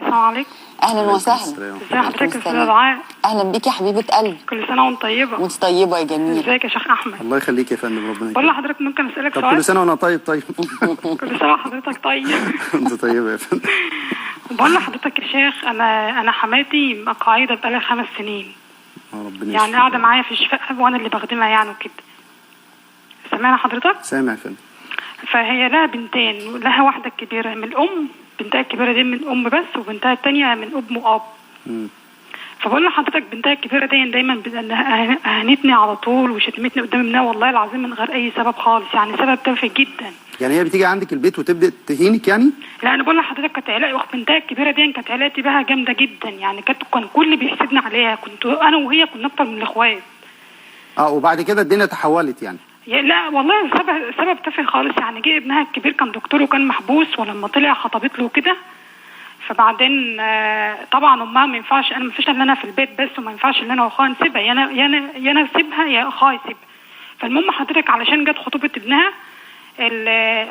السلام عليكم. اهلا وسهلا. ازي حضرتك يا استاذه السلام. دعاء؟ اهلا بيك يا حبيبه قلبي. كل سنة وانت طيبه. وانت طيبة يا جميل. ازيك يا شيخ احمد؟ الله يخليك يا فندم، ربنا بقول يكرمك. لحضرتك ممكن اسالك طب سؤال؟ كل سنة وانا طيب. طيب كل سنة وحضرتك طيب. انت طيبة يا فندم. بقول لحضرتك يا شيخ، انا حماتي قاعدة بقالها 5 سنين، ربنا يعني قاعدة معايا في الشقة وانا اللي بخدمها يعني وكده. سامعنا حضرتك؟ سامع يا فندم. فهي لها بنتين، لها واحدة كبيرة من الام، بنتها الكبيرة دي من ام بس، وبنتها الثانية من ام واب. فبقول لحضرتك بنتها الكبيرة دي دايما اهانتني على طول وشتمتني قدام ابنها والله العظيم من غير اي سبب خالص، يعني سبب تافه جدا. يعني هي بتيجي عندك البيت وتبدا تهينك يعني؟ لا انا بقول لحضرتك كانت علاقتي اخت بنتها الكبيرة دي كانت علاقتي بها جامدة جدا، يعني كان كل بيحسدني عليها، كنت انا وهي كنا اكتر من الاخوات. وبعد كده الدنيا تحولت يعني؟ لا والله سبب تافه خالص، يعني جه ابنها الكبير كان دكتور وكان محبوس، ولما طلع خطبت له كده. فبعدين طبعا امها ما ينفعش، انا ما فيش الا انا في البيت بس، وما ينفعش ان انا واخوها نسيبها، يا انا اسيبها يا اخوها يسيبها. فالمهم حضرتك علشان جت خطوبه ابنها،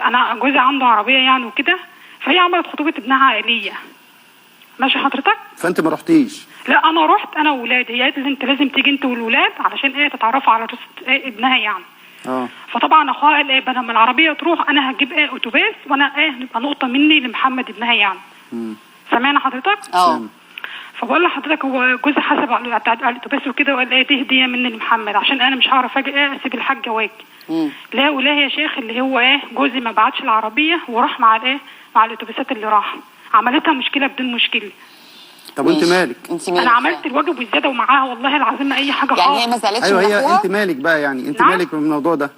انا جوزي عنده عربية يعني وكده، فهي عملت خطوبه ابنها عائلية. ماشي حضرتك؟ فانت ما رحتيش؟ لا انا رحت انا وولادي، هي قالت لي انت لازم تيجي انت والولاد علشان ايه تتعرفوا على إيه ابنها يعني. فطبعا اخوها قال ايه بدل ما العربية تروح انا هجيب ايه اتوبيس، وانا ايه نبقى نقطة مني لمحمد ابنها يعني. سامعنا حضرتك؟ فبقول لحضرتك هو جوزي حسب على الاتوبيس وكده، وقال ايه دي هديه مني لمحمد عشان انا مش هعرف اجي ايه اسيب الحاجة واجي. لا ولا يا شيخ اللي هو ايه جوزي ما بعتش العربية وراح مع الايه مع الاتوبيسات اللي راح، عملتها مشكلة بدون مشكلة. طب وانت مالك؟ انت مالك؟ انا عملت الواجب والزيادة ومعاها والله العظيم اي حاجة خالص. يعني هي ما زعلتش؟ ايوه هي انت مالك بقى يعني؟ انت مالك من الموضوع ده؟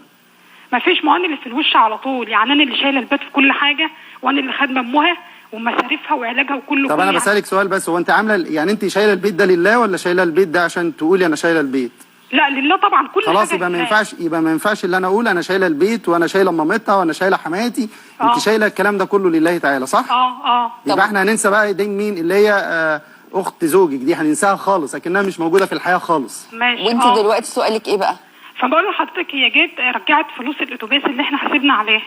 ما فيش، ما انا اللي في الوش على طول يعني، انا اللي شايله البيت في كل حاجة، وانا اللي خادمه امها ومصاريفها وعلاجها وكله. طب انا بسالك سؤال بس، هو انت عامله يعني انت شايله البيت ده لله ولا شايله البيت ده عشان تقولي انا شايله البيت؟ لا لله طبعا، كل خلاص حاجة. يبقى ما ينفعش، يبقى ما ينفعش اللي انا اقول انا شايله البيت وانا شايله مامتها وانا شايله حماتي. انت شايله الكلام ده كله لله تعالى صح؟ يبقى احنا هننسى بقى دي مين اللي هي اخت زوجك دي، هننساها خالص اكنها مش موجودة في الحياة خالص. ماشي. وانت دلوقتي سؤالك ايه بقى؟ فبقول لحضرتك هي جت رجعت فلوس الاتوبيس اللي احنا حاسبنا عليه.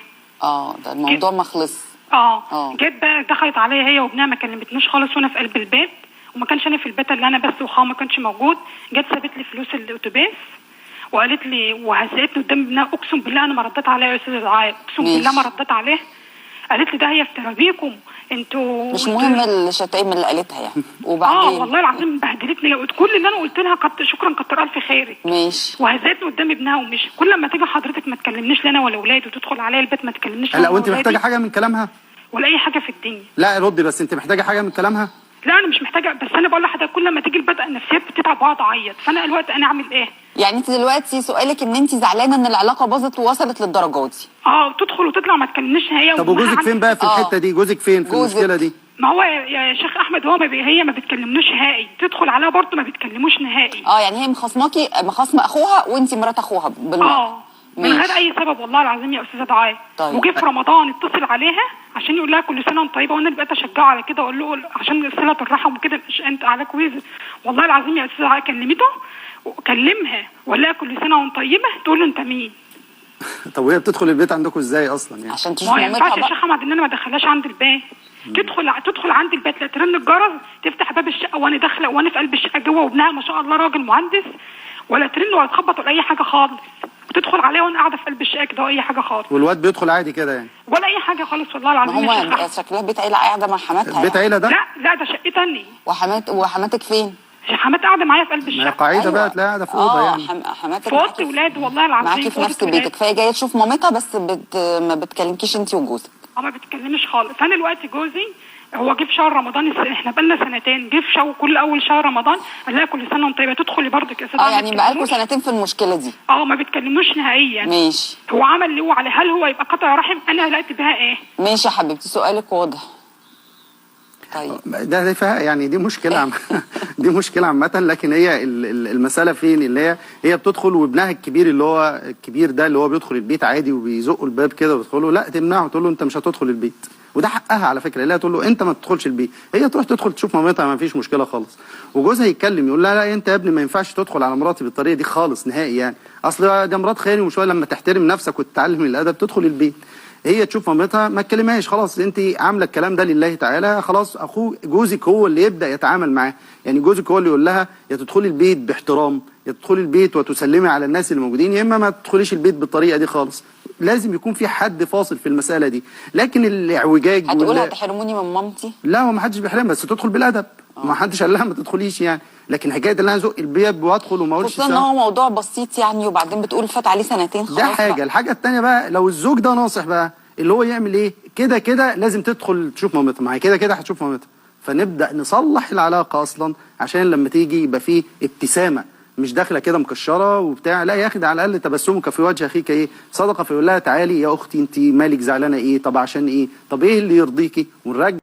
ده الموضوع ما خلص. جت بقى دخلت عليا هي وابنها ما كلمتنيش خالص، وانا في قلب البيت، وما كانش انا في البيت الا انا بس، واخوها ما كانش موجود. جت سابت لي فلوس الاتوبيس وقالت لي وهزقتني قدام ابنها، اقسم بالله انا ما رديت عليها يا استاذه دعاء، اقسم بالله ما رديت عليه. قالت لي ده هي في ترابيكم انتوا. مش مهم الشتايم اللي قالتها يعني. وبعدين والله العظيم بهدلتني، كل اللي انا قلت لها شكرا كتر الف خيرك. ماشي. وهزقتني قدام ابنها ومشي. كل ما تيجي حضرتك ما تكلمنيش لا انا ولا اولادي، وتدخل عليا البيت ما تكلمنيش. لا وانت محتاجه حاجة من كلامها؟ ولا اي حاجة في الدنيا. لا ردي بس، انت محتاجه حاجة من كلامها؟ لا انا مش محتاجه، بس انا بقول لحضرتك كل ما تيجي البيت النفسيات بتتعب واقعد اعيط، فانا الوقت انا اعمل ايه؟ يعني انت دلوقتي سؤالك ان انت زعلانة ان العلاقة باظت ووصلت للدرجة دي؟ وتدخل وتطلع ما تكلمنيش هي. طب وجوزك فين بقى في الحتة دي؟ جوزك فين في المشكلة دي؟ ما هو يا شيخ احمد هو هي ما بتكلمنوش نهائي، تدخل عليها برضه ما بتكلموش نهائي. يعني هي مخاصماكي، مخاصمة اخوها وانت مرات اخوها بالمرة. من غير اي سبب والله العظيم يا استاذه دعاء. طيب. وجه في رمضان اتصل عليها عشان يقول لها كل سنة وانت طيبة، وانا اللي بقيت اشجعه على كده واقول له عشان صله الرحم وكده مش انت عليك وزر. والله العظيم يا استاذه دعاء كلمته وكلمها وقال لها كل سنة وانت طيبة، تقول له انت مين؟ طب وهي بتدخل البيت عندكم ازاي اصلا يعني؟ عشان تشوف ما مامتها. ينفعش يا شيخ احمد ان انا ما ادخلهاش عند البيت. تدخل عند البيت، لا ترن الجرس، تفتح باب الشقة وانا داخله وانا في قلب الشقة جوه، وابنها ما شاء الله راجل مهندس، ولا ترن ولا تخبط ولا اي حاجة خالص، وتدخل عليا وانا قاعدة في قلب الشقة كده اي حاجة خالص. والواد بيدخل عادي كده يعني؟ ولا اي حاجة خالص والله العظيم. ما هو شكلها بيت عيله قاعدة مع حماتها. بيت عيله ده؟ لا لا ده شقتي تاني. وحماتك فين؟ حماتي قاعدة معايا في قلب الشقة. ما هي قاعدة بقى تلاقيها قاعدة في اوضة يعني. حماتك في اوضة ولاد والله العظيم. معاكي في نفس بيتك، فهي جاية تشوف مامتها بس ما بتكلمكيش انت وجوزك. ما بتكلمش خالص. فانا دلوقتي جوزي هو جه في شهر رمضان، احنا بقالنا سنتين، جه في شهر كل اول شهر رمضان قال لها كل سنة وانت طيبة، تدخلي برضك يا استاذه. يعني بقالكم سنتين في المشكلة دي. ما بتكلموش نهائيا. ماشي. هو عمل اللي هو عليه، هل هو يبقى قطع رحم؟ انا قلقت بها ايه؟ ماشي يا حبيبتي سؤالك واضح. طيب ده يعني دي مشكلة دي مشكلة عامة، لكن هي المسالة فين؟ اللي هي بتدخل وابنها الكبير اللي هو الكبير ده اللي هو بيدخل البيت عادي وبيزقوا الباب كده ويدخله، لا تمنعه، تقول له انت مش هتدخل البيت، وده حقها على فكرة. لا تقول له انت ما تدخلش البيت، هي تروح تدخل تشوف مامتها ما فيش مشكلة خالص. وجوزها يتكلم يقول لها لا انت يا ابني ما ينفعش تدخل على مراتي بالطريقة دي خالص نهائي، يعني اصل ده مرات خالي وشوية، لما تحترم نفسك وتتعلم الادب تدخل البيت. هي تشوف مامتها ما تكلمهاش، خلاص انت عامله الكلام ده لله تعالى، خلاص اخوه جوزك هو اللي يبدا يتعامل معاه. يعني جوزك هو اللي يقول لها يا تدخلي البيت باحترام، يا تدخلي البيت وتسلمي على الناس اللي موجودين، يا اما ما تدخليش البيت بالطريقة دي خالص. لازم يكون في حد فاصل في المسالة دي. لكن الاعوجاج هتقول هتحرموني من مامتي؟ لا، هو ما حدش بيحرمها، بس تدخل بالادب. ما حدش قال لها ما تدخليش يعني. لكن حكاية ان انا ازق الباب وادخل وما اقولش خصوصا ان هو موضوع بسيط يعني، وبعدين بتقول فات عليه سنتين خلاص. ده حاجة بقى. الحاجة الثانية بقى، لو الزوج ده ناصح بقى، اللي هو يعمل ايه؟ كده كده لازم تدخل تشوف مامتها، ما هي كده كده هتشوف مامتها. فنبدا نصلح العلاقة اصلا، عشان لما تيجي يبقى فيه ابتسامة، مش داخله كده مكشره وبتاع، لا ياخد على الاقل تبسمك في وجه اخيك ايه صدقه. فيقول لها تعالي يا اختي، انت مالك زعلانة ايه؟ طب عشان ايه؟ طب ايه اللي يرضيكي؟ ونرجع